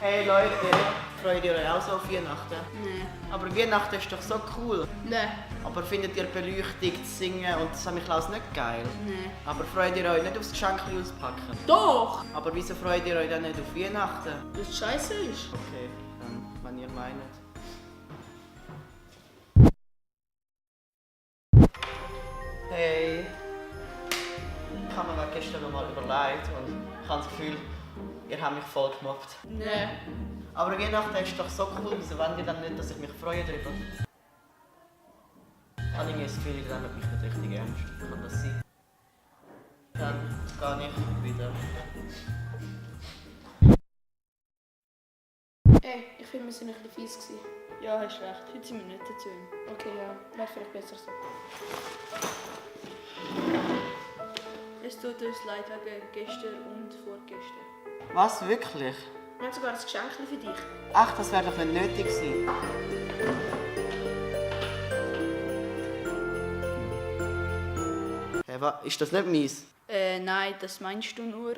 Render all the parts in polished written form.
Hey Leute, freut ihr euch auch so auf Weihnachten? Nein. Aber Weihnachten ist doch so cool. Nein. Aber findet ihr Beleuchtung, das Singen und das Sammy Klaus nicht geil? Nein. Aber freut ihr euch nicht aufs Geschenk auspacken? Doch! Aber wieso freut ihr euch dann nicht auf Weihnachten? Weil es scheiße ist. Okay, dann, wenn ihr meint. Hey. Ich habe mir gestern noch mal überlegt und ich habe das Gefühl, ihr habt mich voll gemobbt. Nein. Aber Weihnachten ist doch so cool, wieso wollt ihr dann nicht, dass ich mich freue darüber? Ich habe irgendwie das Gefühl, ihr nehmt mich nicht richtig ernst. Kann das sein? Dann gehe ich wieder. Ey, ich finde, wir sind ein bisschen fies gewesen. Ja, hast recht. Heute sind wir nicht dazu. Okay, ja. Wäre vielleicht besser so. Es tut uns leid wegen gestern und vorgestern. Was, wirklich? Wir haben sogar ein Geschenk für dich. Ach, das wäre doch nicht nötig gewesen. Hey, was? Ist das nicht meins? Nein, das meinst du nur.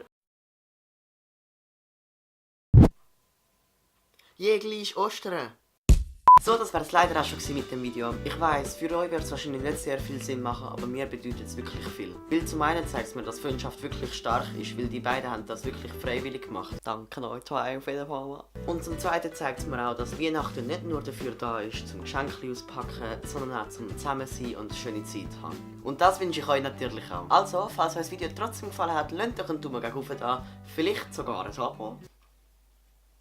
Jegli ist Ostern. So, das wäre es leider auch schon mit dem Video. Ich weiss, für euch wird es wahrscheinlich nicht sehr viel Sinn machen, aber mir bedeutet es wirklich viel. Weil zum einen zeigt es mir, dass Freundschaft wirklich stark ist, weil die beiden haben das wirklich freiwillig gemacht. Danke euch zwei auf jeden Fall. Und zum zweiten zeigt es mir auch, dass Weihnachten nicht nur dafür da ist, zum Geschenke auspacken, sondern auch zum Zusammensein und eine schöne Zeit haben. Und das wünsche ich euch natürlich auch. Also, falls euch das Video trotzdem gefallen hat, lasst euch einen Daumen gegen oben da, vielleicht sogar ein Abo.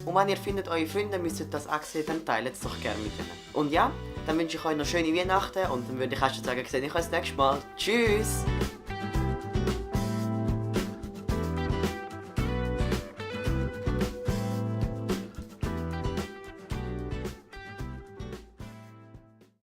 Und wenn ihr findet, eure Freunde müssen das auch sehen, dann teilt es doch gerne mit ihnen. Und ja, dann wünsche ich euch noch schöne Weihnachten und dann würde ich erst sagen, sehe ich euch das nächste Mal. Tschüss!